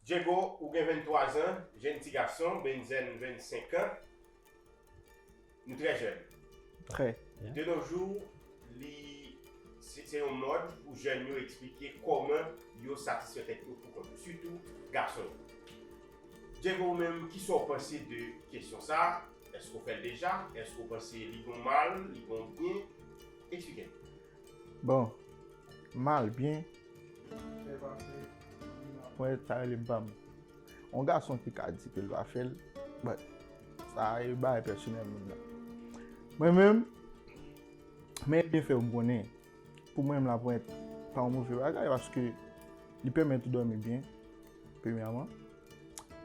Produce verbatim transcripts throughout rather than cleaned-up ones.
Diego, ou gen venntwa zan, jèn ti gason, Benzen vennsenk an. Nou trè jèn. Trè. De nos jours, li se se yon mòd pou jèn yo eksplike kòman yo satisfè tèt yo pou kont yo, sitou gason yo. Diego, ou menm, kisa w panse de kesyon sa a? Èske w fè l deja? Èske w panse li gon mal, li gon byen? Eksplike n. Bon, mal, byen. Mwen, sa rele m pa m. Yon gason ki ka di ke l pa fè l, but sa e bagay pèsonèl moun nan. Mwen menm, men byen fè m konnen, pou mwen menm laponyèt pa yon move bagay paske li pèmèt ou dòmi byen, premyèman.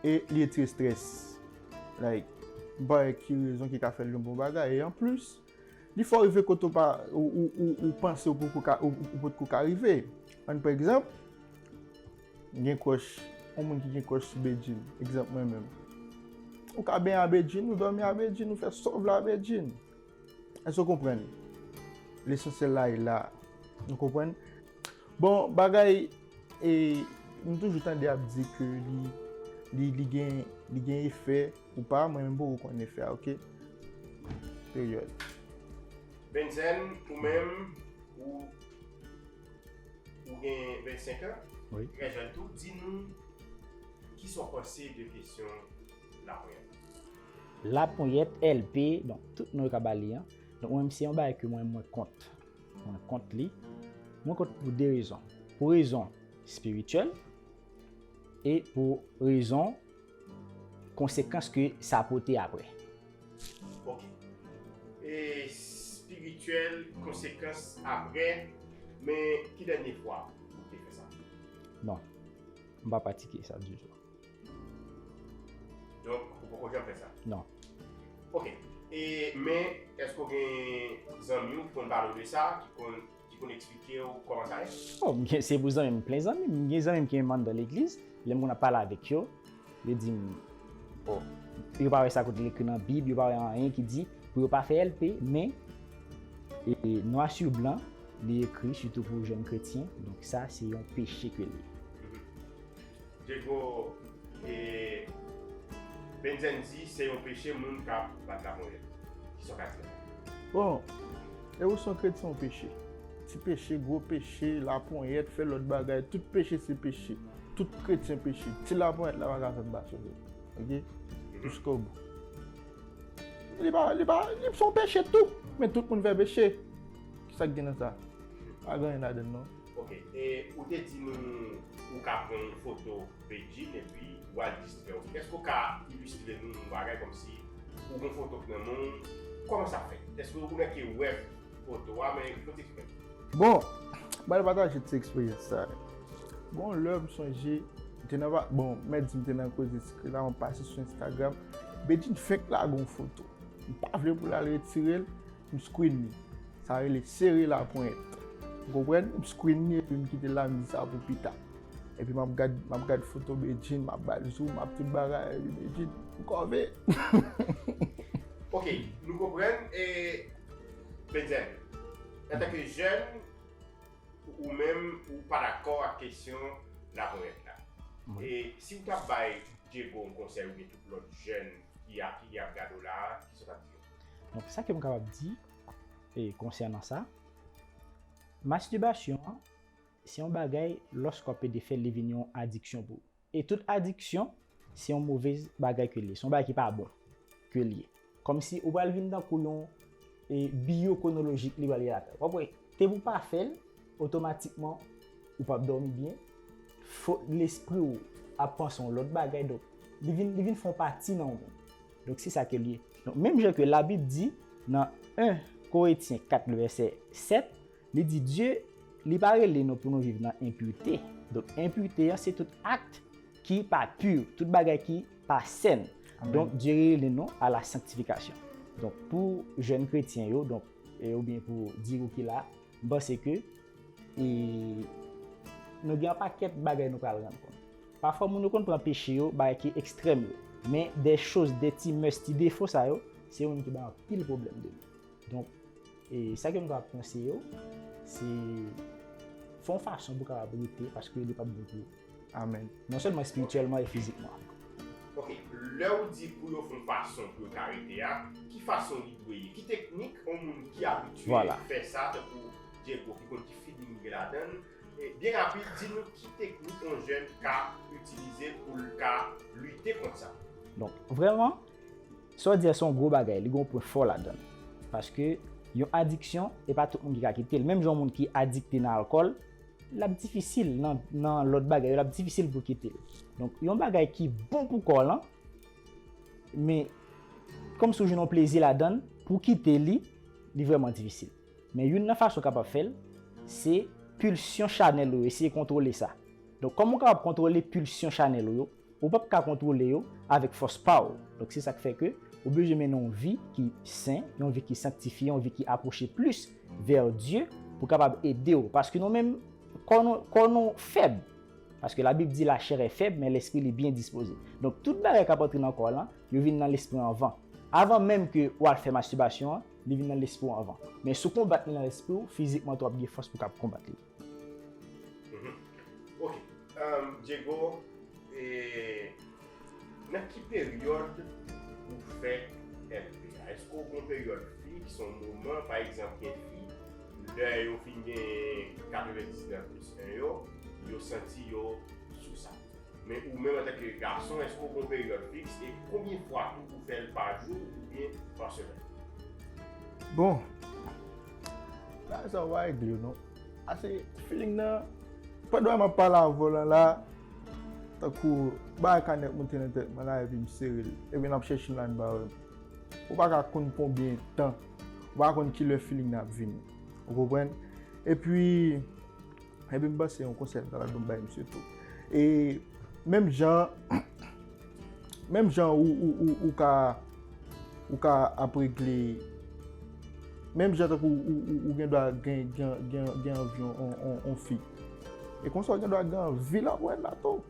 E li retire strès. Like, m pa wè ki rezon ki ka fè l yon bon bagay. E anplis, li fè w rive kote w pa, ou, ou, ou, ou panse ou poko ka, ou, ou potko ka rive. Ann pran egzanp, gen crush, yon moun ki gen crush sou Bedjine, egzanp mwen menm. Ou ka benyen a Bedjine, ou dòmi a Bedjine, ou fè sa w vle a Bedjine. Èske w konprann? Lesansyèl la e la. Nou konprann? Bon, bagay, e, m toujou tande ap di ke li, li, li gen, li gen efè ou pa, mwen menm m poko konn efè a, oke? Peryòd. Benzen, ou menm, ou, ou gen vennsenk an, Wi. Trè jèn tou, di nou, kisa w panse de kesyon laponyèt? Laponyèt, L P, donk, tout non yo ka ba li an. Donk, mwen menm, se yon bagay ke mwen, mwen kont. Mwen kont li. Mwen kont pou de rezon. Pou rezon espirityèl e pou rezon konsekans ke sa pote apre. Ok. E espirityèl, konsekans apre, men ki dènye fwa ou te fè sa? Non. M pa pratike sa ditou. Donk, ou poko janm fè sa? Non. Ok. E, men, èske w gen zanmi w ki konn pale w de sa, ki konn, ki konn eksplike w kòman sa ye? Oh, m gen, se pou zanmi m, plen zanmi m. M gen zanmi m ki menm anndan legliz. Lè m konn ap pale avèk yo, yo di m, oh, yo pa wè sa kote l ekri nan Bib, yo pa wè anyen ki di pou yo pa fè L P, men e, nwa sou blan, li ekri, sitou pou jèn kretyen. Donk sa, se yon peche ke l ye. Diego, e, Benzen di se yon peche moun k ap bat laponyèt. Kisa w ka di la? Bon, e ou se yon kretyen, yon peche. Ti peche, gwo peche, laponyèt, fè lòt bagay, tout peche se peche. Tout kretyen peche. Ti laponyèt la pa ka fè m pa sove. Oke? Jiskobou. Li pa, li pa, li se yon peche tou. Men tout moun fè peche. Kisa k gen nan sa? Pa gen anyen ladann non. Ok. E ou te di nou ou ka pran yon foto Bedjine epi w al distrè w. Èske w ka ilistre nou yon bagay kòmsi ou gen foto k nan men w? Kòman sa fèt? Èske ou nèk ki wè foto a, men fò w eksplike. Bon, m pral pataje ti eksperyans sa. Gon lè m sonje, m te nan va, bon, mèt di m te nan koze sekrè la, m ap pase sou Instagram. Bedjine fenk lage yon foto. M pa vle pou l al retire l, m screen li. Sa rele sere laponyèt. Ou konprann? M screen li epi m kite l la, m di sa pou pita. Epi m ap gad, m ap gad foto Bedjine, m ap ba l zoom, m ap tout bagay, epi Bedjine, m kòve. Ok, nou konprann, e, Benzen, antanke jèn, ou menm, ou pa dakò ak kesyon laponyèt la. E si w t ap bay Diego yon konsèy oubyen tout lòt jèn ki a, ki ap gade w la, kisa w t ap di yo? Donk, sa ke m kapab di, e, konsènan sa, mastibasyon an, se yon bagay, lòske w ap pede fè l, li vin yon adiksyon pou ou. E tout adiksyon, se yon move bagay ke l ye. Se yon bagay ki pa bon ke l ye. Kòmsi ou pral vin tankou yon, e, biyokwonolojik li pral ye lakay ou. W ap wè, te pou w pa fè l, otomatikman, ou p ap dòmi byen. Fò, lespri w ap panse yon lòt bagay. Donk, li vin, li vin fè yon pati nan ou menm. Donk, se sa ke l ye. Donk, menm jan ke Labib di nan en Korentyen kat, le vèsè sèt, li di Dye, li pa rele nou pou nou viv nan enpite. Donk, enpite an, se tout ak ki pa pi, tout bagay ki pa sèn. Donk, Dye rele nou a la sanktifikasyon. Donk, pou jèn kretyen yo, donk, e, oubyen pou Diego ki la, m panse ke, e, nou gen yon pakèt bagay nou pral rann kont. Pafwa, moun yo konn pran peche yo, bagay ki ekstrèm yo. Men, de choz, de ti mès, ti defo sa yo, se yo menm ki bay anpil pwoblèm de nou. Donk, e sa ke m kapab konseye w, se fè yon fason pou w kapab rete, paske li p ap bon pou ou. Amèn. Non sèlman espirityèlman e fizikman. Ok, lè ou di pou yo fè yon fason pou yo ka rete a, ki fason li dwe ye? Ki teknik yon moun ki abitye Voilà. Fè sa, tankou Diego ki konn ki feeling li gen ladan l, e byen rapid, di nou ki teknik yon jèn ka itilize pou l ka lite kont sa. Donk, vrèman, sa w di a se yon gwo bagay, li gen yon pwen fò ladan l. Paske yon adiksyon, e pa tout moun ki ka kite l. Menm jan yon moun ki adikte nan alkòl, l ap difisil nan, nan lòt bagay yo, l ap difisil pou kite l. Donk, yon bagay ki bon pou kò w lan, men kòmsi w jwenn yon plezi ladan l, pou w kite li, li vrèman difisil. Men youn nan fason w kapab fè l, se pilsyon chanèl ou yo, eseye kontwole sa. Donk, kòman w kapab kontwole pilsyon chanèl ou yo? Ou p ap ka kontwole yo avèk fòs pa w. Donk, se sa k fè ke ou bezwen mennen yon vi ki sen, yon vi ki sanktifye, yon vi ki apwoche plis vè Dye pou kapab ede w. Paske nou menm, kò nou, kò nou fèb. Paske Labib di lachè è fèb, men lespri li byen dispoze. Donk, tout bagay k ap antre nan kò w lan, yo vin nan lespri anvan. Avan menm ke w al fè mastibasyon an, li vin nan lespri w anvan. Men si w konbat li nan lespri w, fizikman tou w ap gen fòs pou w kab konbat li. Mhm. Ok. Um, Diego, e, nan ki peryòd ou fè L P a? Èske w gen yon peryòd fiks, yon moman, pa egzanp, gen fi, lè yo fin gen katrevendiznèf plis en yo, yo santi yo sou sa? Men ou menm antanke gason, èske w gen yon peryòd fiks e konbyen fwa tou ou fè l pa jou oubyen pa semèn? Bon, bagay sa yo pa regle yo non. Ase feeling nan, pandan m ap pale avè w lan la, tankou bagay kanèt monte nan tèt mwen la epi m sere l. Epi n ap chèche m la n pa wè m. Ou pa ka konn konbyen tan, ou pa ka konn kilè feeling nan ap vini. Ou konprann? Epi, epi m panse yon konsèy m ta pral ban bay misye tou. E menm jan, menm jan ou, ou, ou, ou ka, ou ka ap regle, menm jan tankou ou, ou, ou gen dwa gen, gen, gen, gen anvi yon, yon, yon, yon fi. E konsa ou gen dwa gen anvi l ap wè l la tou.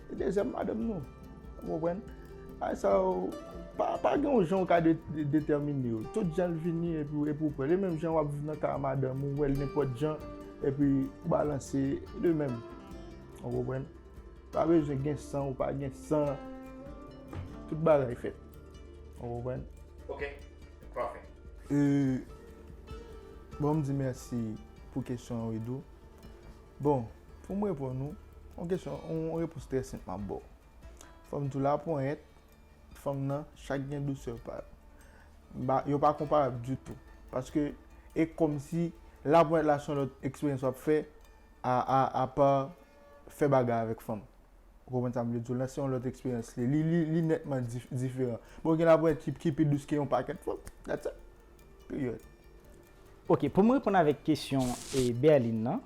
Se dezyèm madanm nou. Ou konprann? Bagay sa yo, pa, pa gen yon jan ou ka de, de, detèmine yo. Tout jan l vini epi, epi w pran l. E menm jan w ap viv nan kay madanm ou, w wè l nenpòt jan, epi ou balanse de menm. Ou konprann? Pa bezwen gen san ou pa gen san. Tout bagay fèt. Ou konprann? Ok, pafè. E, bon, m di mèsi pou kesyon an, Widou. Bon, pou m reponn ou, yon kesyon, yon repons trè senp m ap ba w. Fò m di w laponyèt, fanm nan, chak gen dousè pa yo. Ba, yo pa konparab ditou. Paske, e kòmsi, laponyèt la se yon lòt eksperyans w ap fè, a, a, apa fè bagay avèk fanm. Ou konprann sa m vle di w la, se yon lòt eksperyans li. Li, li, li nètman dif-, diferan. Bon, gen laponyèt ki, ki pi dous ke yon pakèt fanm. That's it. Period. Ok, pou m reponn avèk kesyon e Berlin nan,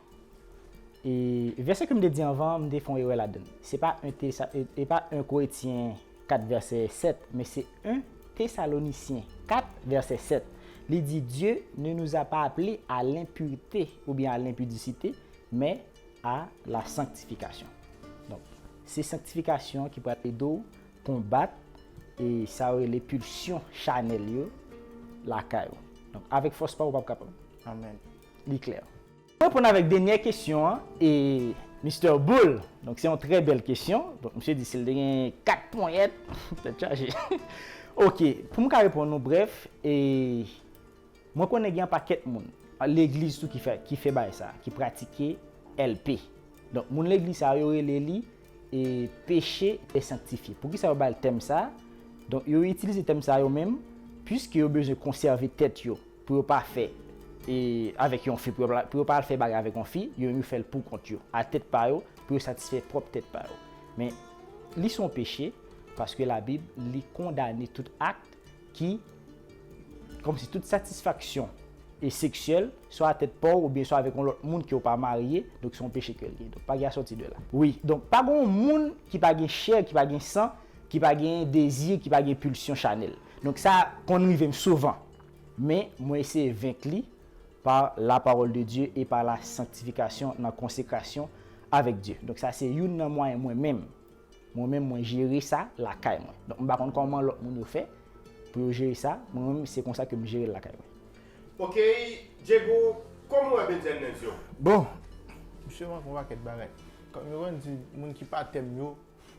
e vèsè ke m te di anvan, m te fè yon erè ladan l. Se pa un Tesa-, e, e pa un Korentyen kat vèsè sèt, men se un Tesalonisyen kat vèsè sèt. Li di, Dieu ne nous a pas appelés à l'impureté oubyen à l'impudicité, mais à la sanctification. Donk, se sanktifikasyon ki pral ede w konbat e sa yo rele pilsyon chanèl yo lakay ou. Donk, avèk fòs pa w, ou p ap kapab. Amèn. Li klè. Pou reponn avèk dènyè kesyon an, e Mister Bull, donk se yon trè bèl kesyon. Donk, misye di si l te gen kat ponyèt, tèt chaje. Ok, pou m ka reponn ou brèf, e mwen konnen gen yon pakèt moun, legliz tou ki fè, ki fè bagay sa, ki pratike L P. Donk, moun legliz sa yo rele li e peche e sanktifye. Poukisa yo ba l tèm sa? Donk, yo itilize tèm sa yo menm, piske yo bezwen konsève tèt yo, pou yo pa fè e avèk yon fi, pou yo pa, pou yo pa al fè bagay avèk yon fi, yo menm yo fè l pou kont yo, a tèt pa yo, pou yo satisfè pwòp tèt pa yo. Men, li se yon peche, paske Labib, li kondane tout ak ki, kòmsi tout satisfaksyon e seksyèl, swa a tèt pa w oubyen swa avèk yon lòt moun ke w pa marye, donk se yon peche ke l ye. Donk, pa gen a sòti de la. Wi, donk, pa gen yon moun ki pa gen chè, ki pa gen san, ki pa gen dezi, ki pa gen pilsyon chanèl. Donk, sa konn rive m souvan. Men, mwen eseye venk li pa la parole de Dieu e pa la sanctification nan konsekrasyon avèk Dye. Donk, sa se youn nan mwayen mwen menm. Mwen menm, mwen jere sa lakay mwen. Donk, m pa konn kòman lòt moun yo fè pou yo jere sa. Mwen menm, se konsa ke m jere l lakay mwen. Ok, Diego, kòman w wè Benzen nan zye w? Bon, misye manke yon pakèt bagay. Kòm yo konn di, moun ki pa tèm yo,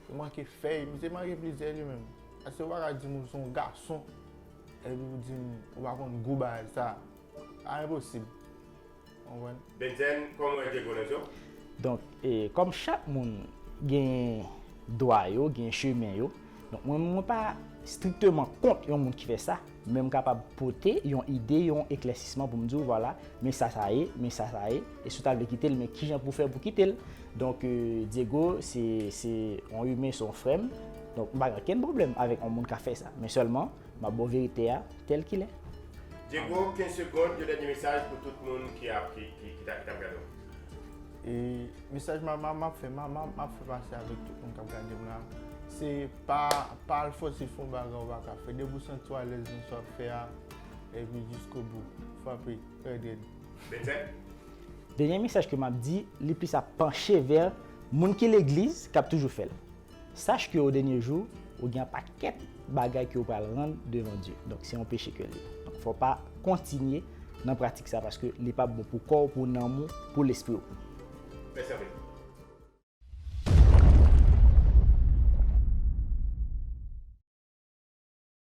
yo manke fèy, misye manke plizyè li menm. Paske ou pa ka di moun se yon gason, epi ou di m ou pa konn gou bagay sa. Sa enposib. Ou konprann? Denzen, kòman w wè Diego nan zye w? Donk, e, kòm chak moun gen dwa yo, gen chemen yo, donk mwen, mwen pa strikteman kont yon moun ki fè sa, men m kapab pote yon ide, yon eklèsisman pou m di w, vwala, men sa sa ye, men sa sa ye, e si w ta vle kite l, men kijan pou w fè pou kite l. Donk, e, Diego, se, se yon imen, se yon frè m. Donk, m pa gen okenn pwoblèm avèk yon moun k ap fè sa. Men sèlman, m ap ba w verite a tèl ki lè. Diego, kenz segonn, yon dènye mesaj pou tout moun ki ap, ki, ki, ki t ap, ki t ap gade w. E mesaj m ap, m ap, m ap fè, m ap, m ap, m ap fè pase avèk tout moun k ap gade m la, se pa, pa al fòse fè yon bagay ou pa ka fè. Depi w santi w alèz nan sa w ap fè a, epi jiskobou, frape, rèd rèd. Denzen? Dènye mesaj ke m ap di, li plis ap panche vè moun ki legliz k ap toujou fè l. Sache ke o dènye jou, ou gen yon pakèt bagay ke ou pral rann devan Dye. Donk, se yon peche ke l ye. Donk, fò w pa kontinye nan pratik sa, paske li p ap bon pou kò w, pou nanm ou, pou lespri w. Mèsi anpil.